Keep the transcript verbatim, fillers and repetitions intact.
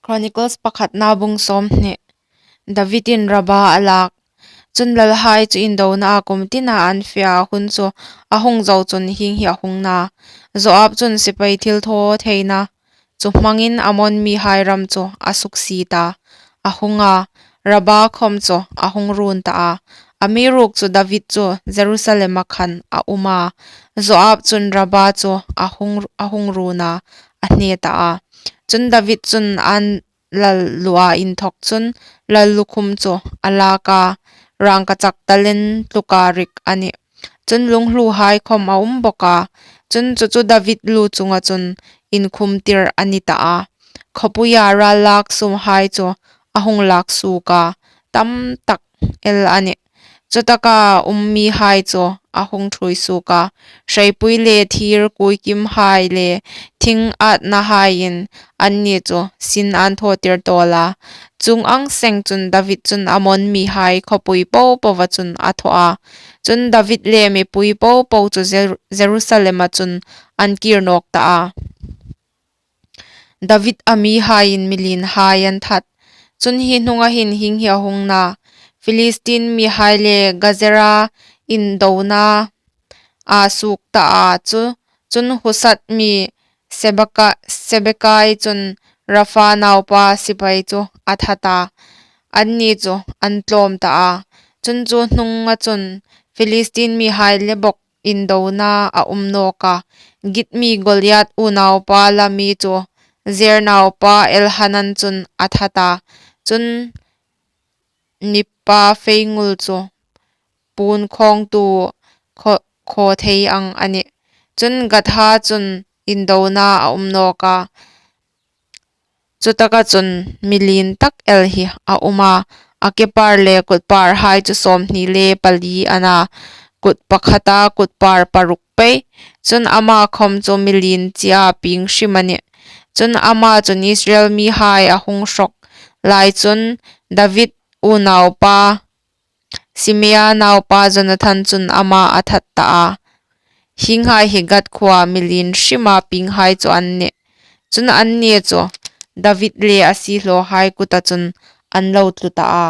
Chronicles pakhatna bung sawmhni. Davidin Rabba a lak. Chun lalhai chu indonaa kum tina an fea hun chu a hung zo chun hieng hi a hung na. Joab chun sipai thilthawtheina chu hmangin Ammon mihai ram chu a suksiet a, a hung a, Rabba khawm chu a hung run ta a. Amiruokchu David chu Jerusalema khan a um a. Joab chun Rabba chu a hung, a hung run a, a hne ta a. Chun David chun an lal lua inthok chun lallukhum chu a lak a, rangkachak talen tluka rik a nih. Chun lunghluhai khawm a um bawk a. Chun chu chu David lu chunga chun inkhumtir a ni ta a. Khawpuia ral lak sumhai chu a hung lak suok a, tam tak el a nih. Chutaka um mihai chu a hung ṭhuoi suok a, hreipui le thir kuikimhai le thing atnahaiin anni chu sin an thawtir tawl a. Chuong ang seng chun David chun Ammon mihai khawpui popoa chun a thaw a. Chun David le mipui popo chu Jer-, Jerusalema chun an kir nawk ta a. David a mihaiin milinhai an that. Chun hi hnunga hin hieng hi a hung na. Philistine mihai le Gazera indona a suok ta a chu. Chun Hushath mi Sebeka-, Sibekai chun Rapha naupa sipai chu a that a. Anni chu an tlawm ta a. Chun chu hnunga chun Philistine mihai le bawk indona a um nawk a. Git mi Goliath unaupa la mi chu Zer naupa Elhanan chun a that a. Chun Mizpa feingul chu puon khawngtu khaw-, khaw thei ang a nih. Chun Gath-a chun indona a um nawk a. Chutaka chun milin tak el hi a um a, a kepar le kutparhai chu sawmhni le pali a na, kut pakhata kutpar paruk pei. Chun ama khawm chu milin chie pieng hrim a nih. Chun ama chun Israel mihai a hung hrawk lai chun David unaupa Simea naupa Jonathan chun ama a that ta a. Hienghai hi Gath khuoa milin hrima pienghai chu an nih. Chun anni chu David le a siehlawhai kuta chun an lo tlu ta a.